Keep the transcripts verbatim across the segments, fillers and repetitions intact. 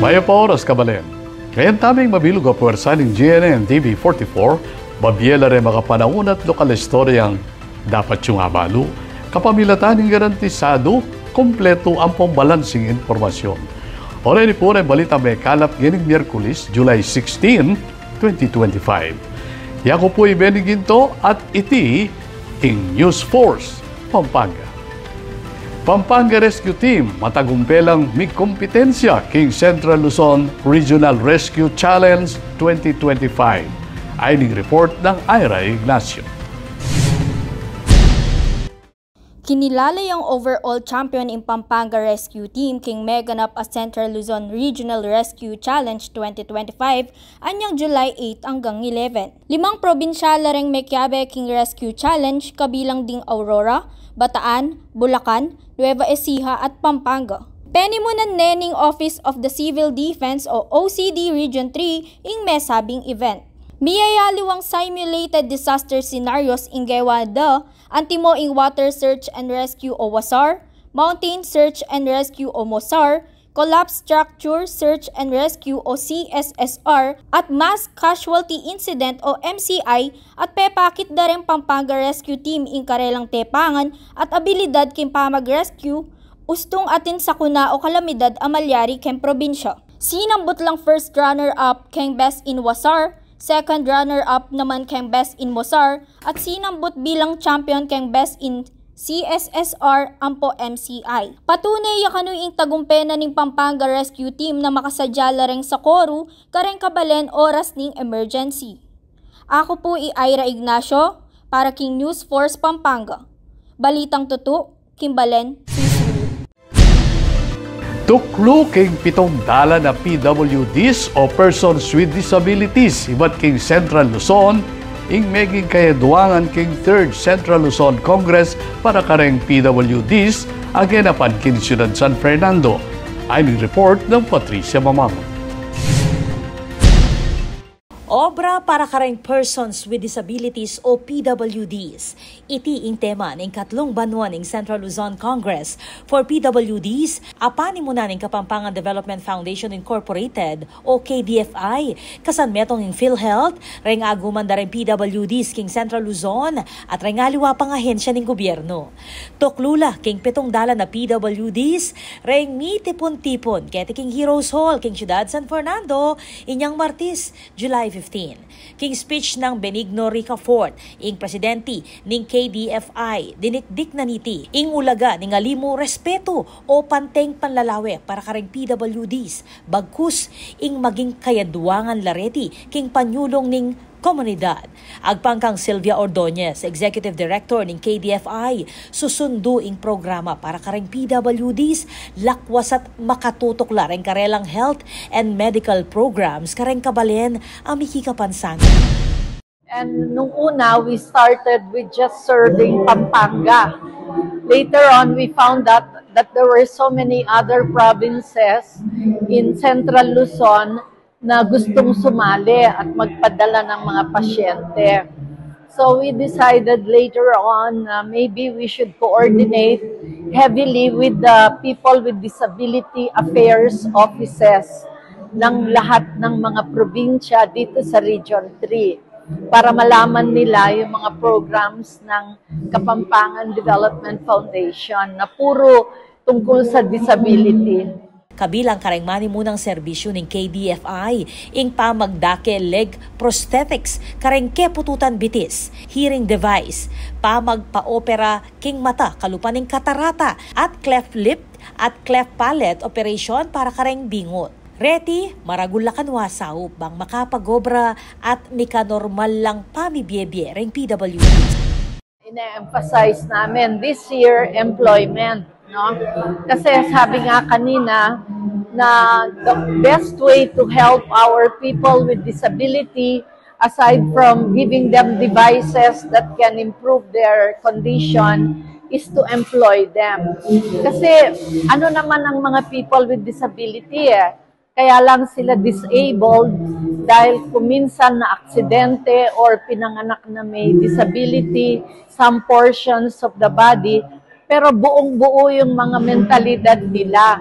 Mayap a oras, kabalen. Ngayan taming mabilug a puwersa ning G N N T V forty-four, babie la reng makapanaun at lokal a istoryang dapat yung abalu. Kapamilatan ning garantisadu, kumpletu ampong balansing impormasyon. Oras ini pu reng balitang mekalap ngening Miyerkules, July sixteen, twenty twenty-five. Yaku pu i Benny Ginto at iti ing News Force Pampanga. Pampanga Rescue Team matagumpe lang migkumpetensya king Central Luzon Regional Rescue Challenge twenty twenty-five. Ayni ing report nang Ira Ignacio. Kinilala yang overall champion ing Pampanga Rescue Team king meganap a Central Luzon Regional Rescue Challenge twenty twenty-five anyang July eight anggang eleven. Limang probinsyal la reng mekiabe king Rescue Challenge, kabilang ding Aurora, Bataan, Bulacan, Nueva Ecija at Pampanga. Penimunan ne ning Office of the Civil Defense o O C D Region three ing mesabing event. Miyayaliwang simulated disaster scenarios ing gewa da, antimo ing water search and rescue o wasar, mountain search and rescue o mosar, collapse structure search and rescue o C S S R, at mass casualty incident o M C I, at pepakit da reng Pampanga Rescue Team ing karelang tepangan at abilidad king pamag-rescue ustung atin sakuna o kalamidad a malyari keng probinsya. Sinambut lang first runner-up keng Best in Wasar, second runner-up naman keng Best in Mosar, at sinambut bilang champion keng Best in C S S R ampo M C I. Patune ya kanu ing tagumpe na ning Pampanga Rescue Team na makasadya la reng sakoru kareng kabalen oras ning emergency. Aku pu i Ira Ignacio para king News Force Pampanga. Balitang tutu, king balen, susuyu. Tuklu king pitung dalan a P W Ds o persons with disabilities ibat king Central Luzon ing meging kayaduangan king Third Central Luzon Congress para kareng P W Ds a genapan king Syudad San Fernando. Ayni ing report nang Patricia Mamangun. Obra para kareng persons with disabilities o P W Ds. Iti ing tema ning katlung banua ning Central Luzon Congress for P W Ds a panimunan ning Kapampangan Development Foundation Incorporated o K D F I, kasanmetung ning PhilHealth, reng aguman da reng P W Ds king Central Luzon at reng aliwa pang ahensya ning gubyernu. Tuklu la king pitung dalan a P W Ds reng mitipun-tipun keti king Heroes Hall king Syudad San Fernando inyang Martes, July fifteen. King speech nang Benigno Ricafort, ing presidenti ning K D F I, dinikdik na niti ing ulaga ning alimu respetu o panteng panlalawe para kareng P W Ds, bagkus ing maging kayaduangan la reti king panyulung ning komunidad. Agpang kang Sylvia Ordonez, Executive Director ning K D F I, susundu ing programa para kareng P W Ds, lakwas at makatutukla reng karelang health and medical programs kareng kabalen a mikikapansanan. And nung una, we started with just serving Pampanga. Later on, we found out that there were so many other provinces in Central Luzon na gustong sumali at magpadala ng mga pasyente. So we decided later on na maybe we should coordinate heavily with the People with Disability Affairs Offices ng lahat ng mga probinsya dito sa Region three para malaman nila yung mga programs ng Kapampangan Development Foundation na puro tungkol sa disability. Kabilang kareng manimunang serbisyu ning K D F I, ing pamagdake leg prosthetics kareng kepututan bitis, hearing device, pamagpaopera king mata kalupa ning katarata, at cleft lip at cleft palate operation para kareng bingut. Reti, maragul la kanwa saup bang makapagobra at mikanormal lang pamibiebie reng P W Ds. Ine-emphasize namin this year, employment, no? Kasi sabi nga kanina na the best way to help our people with disability, aside from giving them devices that can improve their condition, is to employ them. Kasi ano naman ang mga people with disability eh, kaya lang sila disabled dahil kuminsan na aksidente or pinanganak na may disability, some portions of the body, pero buong-buo yung mga mentalidad nila.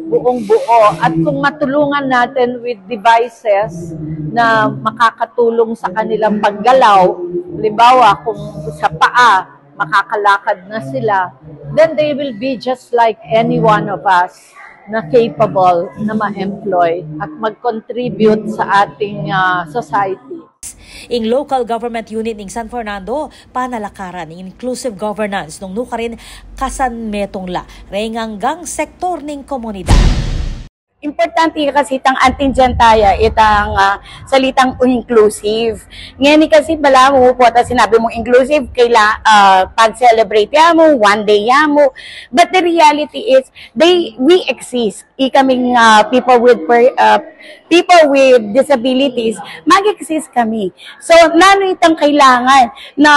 buong-buo. At kung matulungan natin with devices na makakatulong sa kanilang paggalaw, halimbawa kung sa paa, makakalakad na sila, then they will be just like any one of us na capable na ma-employ at mag-contribute sa ating, ah, society. Ing local government unit ning San Fernando, panalakaran ing inclusive governance nung nukarin kasanmetung la reng anggang sektor ning komunidad. Importante kasi itang antindian taya itang, ah, salitang inclusive. Ngeni kasi balamu, pota sinabi mung inclusive, kaila-, ah, pag-celebrate ya mu, one day ya mu. But the reality is, they, we exist. Ikaming, ah, people with per-, ah, people with disabilities, mag-exist kami. So, nanu itang kailangan na,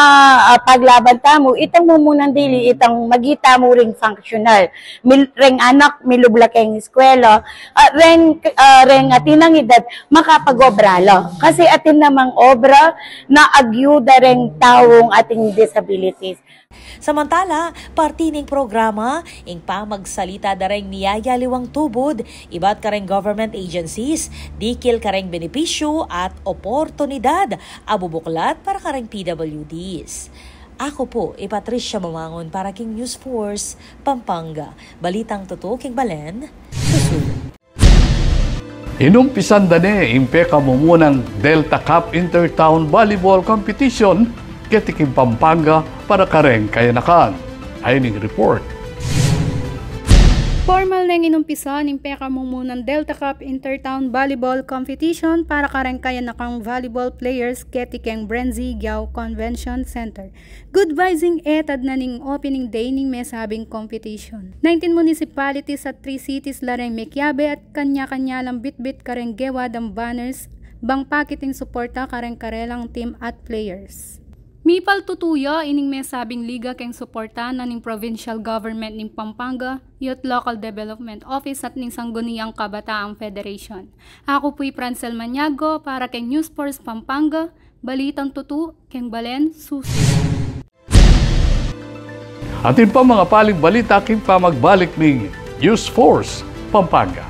ah, paglaban tamu, itang mumunang dili, itang magita mu ring functional. Mil-, reng anak, milubla keng eskwela, ah, reng, ah, reng atin nang edad, makapag-obra la. Kasi atin namang obra na agyuda reng taung atin disabilities. Samantala, parti ning programa, ing pamagsalita da reng miyayaliwang tubud, ibat kareng government agencies, dikil kareng benepisyu at oportunidad a bubuklat para kareng P W Ds. Aku pu i Patricia Mamangun para king News Force Pampanga. Balitang tutu king balen, susuyu. Inumpisan da ne ing pekamumunang Delta Cup Intertown Volleyball Competition keti king Pampanga para kareng kayanakan. Ayni ing report. Pormal neng inumpisan ing pekamumunang Delta Cup Intertown Volleyball Competition para kareng kayanakang volleyball players keti keng Brenzy Giao Convention Center. Good vibes ing etad na ning opening day ning mesabing competition. Nineteen municipalities at three cities la reng mekiabe at kanya-kanya lang bitbit kareng gewa dang banners, bang pakit ing suporta kareng karelang team at players. Mipaltutu ya ining mesabing liga keng suporta na ning provincial government ning Pampanga, Youth Local Development Office at ning Sangguniang Kabataang Federation. Aku pu i Francel Maniago para keng News Force Pampanga, balitang tutu keng balen, susu. Atin pang mangapaling balita king pamagbalik ning News Force Pampanga.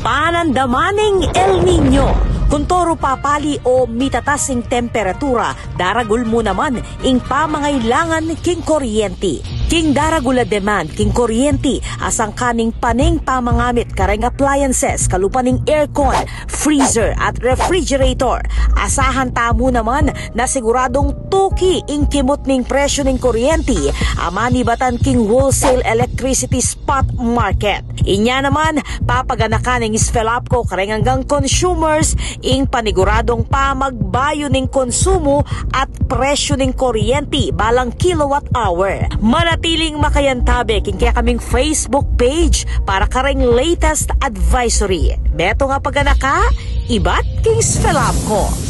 Panandaman ning El Niño. Kuntoru papali o mitatas ing temperatura, daragul mu naman ing pamangailangan king kuryenti. King daragul a demand king kuryenti, asangka ning paneng pamangamit kareng appliances, kalupa ning aircon, freezer at refrigerator. Asahan tamu naman na siguradung tuki ing kimut ning presyu ning kuryenti a manibatan king wholesale electricity spot market. Inya naman, papaganakan ning SFELAPCO kareng anggang consumers ing paniguradung pamagbayu ning konsumu at presyu ning kuryenti balang kilowatt hour. Manatiling makayantabe king kekaming Facebook page para kareng latest advisory. Metung a paganaka, ibat king SFELAPCO.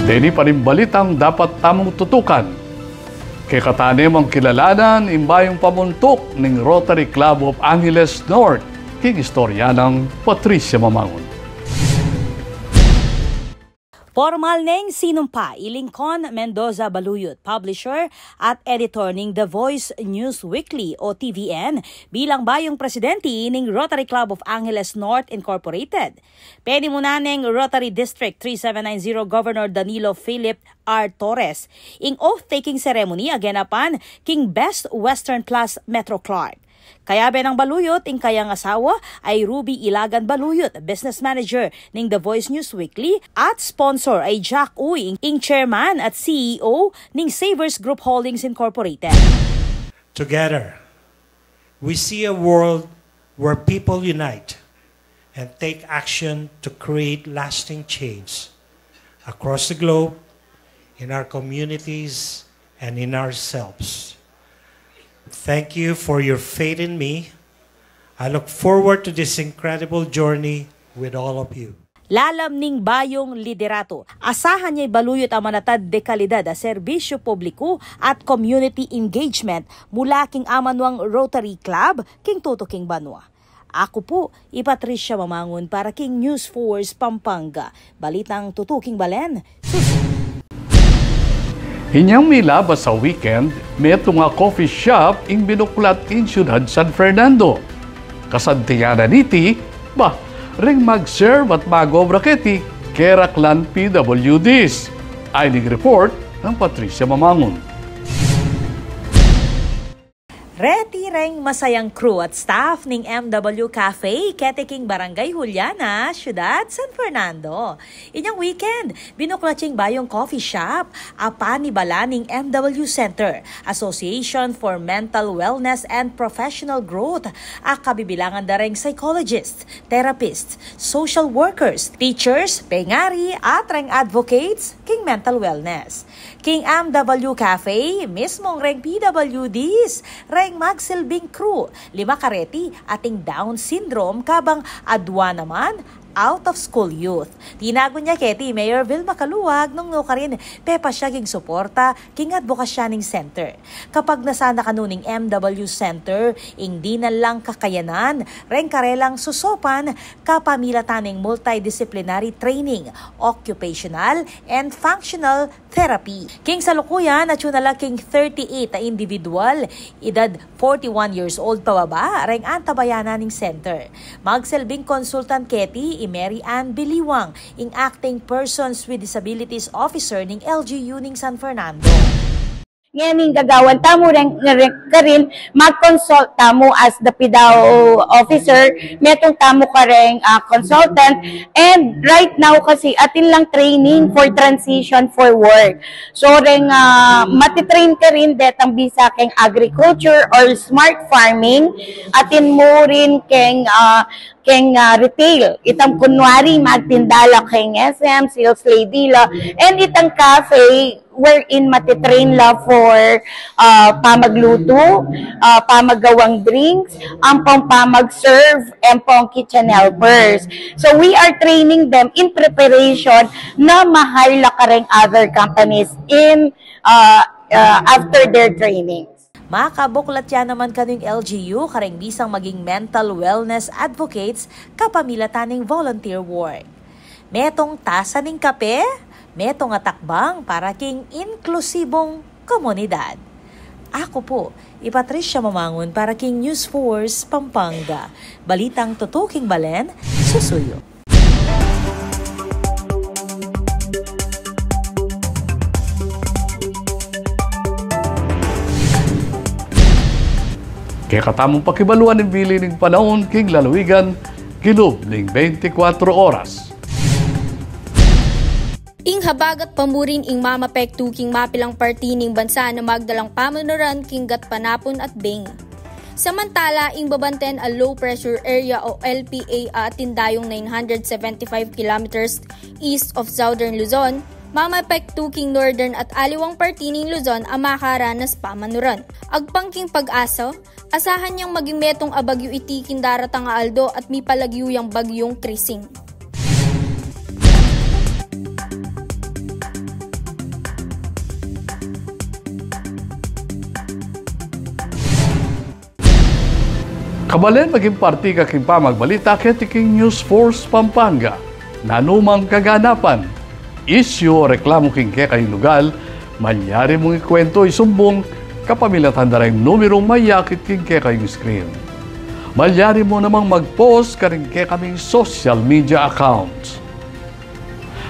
Deni pa ring balitang dapat tamung tutukan. Kekatamu namang kilalanan ing bayung pamuntuk ning Rotary Club of Angeles North, king istorya nang Patricia Mamangun. Pormal neng sinumpa i Lincoln Mendoza Baluyot, publisher at editor ning The Voice News Weekly o T V N, bilang bayung presidente ning Rotary Club of Angeles North Incorporated. Penimunan neng Rotary District three seven nine zero Governor Danilo Philip R. Torres ing oath-taking ceremony a genapan king Best Western Plus Metro Clark. Kayabe nang Baluyot ing kayang asawa a i Ruby Ilagan Baluyot, business manager ning The Voice News Weekly at sponsor a i Jack Uy, ing chairman at C E O ning Savers Group Holdings Incorporated. Together, we see a world where people unite and take action to create lasting change across the globe, in our communities, and in ourselves. Thank you for your faith in me. I look forward to this incredible journey with all of you. Lalam ning bayung liderato, asahan ya i Baluyot a manatad de kalidad a serbisyu publiku at community engagement mula king amanuang Rotary Club king tutuking banua. Aku pu i Patricia Mamangun para king News Force Pampanga. Balitang tutuking balen, susu. Inyang milabas a weekend, metung a coffee shop ing binuklat king syudad San Fernando. Kasantianan niti, ba, ring mag-serve at mag-obra keti, keraklan P W Ds. Ayni ing report nang Patricia Mamangun. Reti reng masayang crew at staff ning M W Cafe keti king Barangay Juliana, Syudad San Fernando. Inyang weekend, binuklat ya ing bayung coffee shop a panibala ning M W Center, Association for Mental Wellness and Professional Growth, a kabibilangan da reng psychologists, therapists, social workers, teachers, pengari, at reng advocates king mental wellness. King M W Cafe, mismung reng P W Ds reng magsilbing crew, lima kareti ating Down syndrome kabang adua naman out-of-school youth. Tinagun ya keti Mayor Vilma Caluag nung nukarin pepasya king suporta king adbokasya ning center. Kapagnasan na kanu ning M W Center ing dinan lang kakayanan reng karelang susopan kapamilatan ning multidisciplinary training, occupational and functional therapy. King salukuyan, atyu na la king thirty-eight a individual, edad forty-one years old pababa, reng antabayanan ning center. Magsilbing consultant keti i Mary Ann Biliwang, ing Acting Persons with Disabilities Officer ning L G U ning San Fernando. Ngeni ing gagawan tamu reng, reng, karin, mag-consult tamu as the P D A O officer, metung tamu kareng, ah, consultant, and right now kasi atin lang training for transition for work. So, reng, ah, matitrain karin detang bisa keng agriculture or smart farming, atin mu rin keng, ah, keng, ah, retail. Itang kunwari, magtinda la keng S M, sales lady la, and itang cafe, wherein matitrain la for, ah, pamagluto, ah, pamagawang drinks, ampong pamag-serve, ampong kitchen helpers. So we are training them in preparation na ma-hire la kareng other companies in, ah, ah, after their trainings. Makabuklat ya naman kanu ing L G U kareng bisang maging mental wellness advocates kapamilatan ning volunteer work. Metung tasa ning kape, metung a takbang para king inklusibong komunidad. Aku pu i Patricia Mamangun para king News Force Pampanga. Balitang tutuking balen, susuyu. Kekatamung pakibaluan ing bili ning panaun king lalawigan, kilub ning bente kwatro oras. Ing habagat pamurin ing mamapektu king mapilang parti ning bansa na magdalang pamanuran king gatpanapun at beng. Samantala, ing babanten a low pressure area o L P A a atin dayung nine hundred seventy-five kilometers east of southern Luzon, mamapektu king northern at aliwang parti ning Luzon a makaranas pamanuran. Agpang king PAGASA, asahan yang maging metung a bagyu iti king daratang a aldo at mipalagyu yang bagyung Krising. Kabalen, maging parti ka king pamagbalita keti king News Force Pampanga. Nanumang kaganapan, issue o reklamu king kekayung lugal, malyari mung ikuwentu o isumbung kapamilatan da ring numerung mayakit king kekayung screen. Malyari mu namang mag-post karing kekaming social media accounts.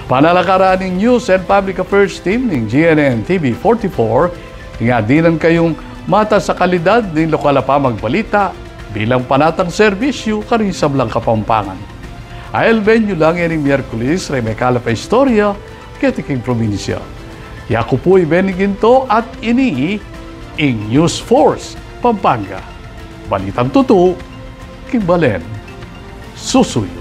Panalakaran ning News and Public Affairs Team ning G N N T V forty-four, ing adinan kayung matas a kalidad ning lokal a pamagbalita bilang panatang serbisyu karing sablang Kapampangan. Ailben yu lang ining Miyerkules reng mekalap a istorya keti king probinsya. Yaku pu i Benny Ginto at ini ing News Force Pampanga. Balitang tutu king balen. Susuyu.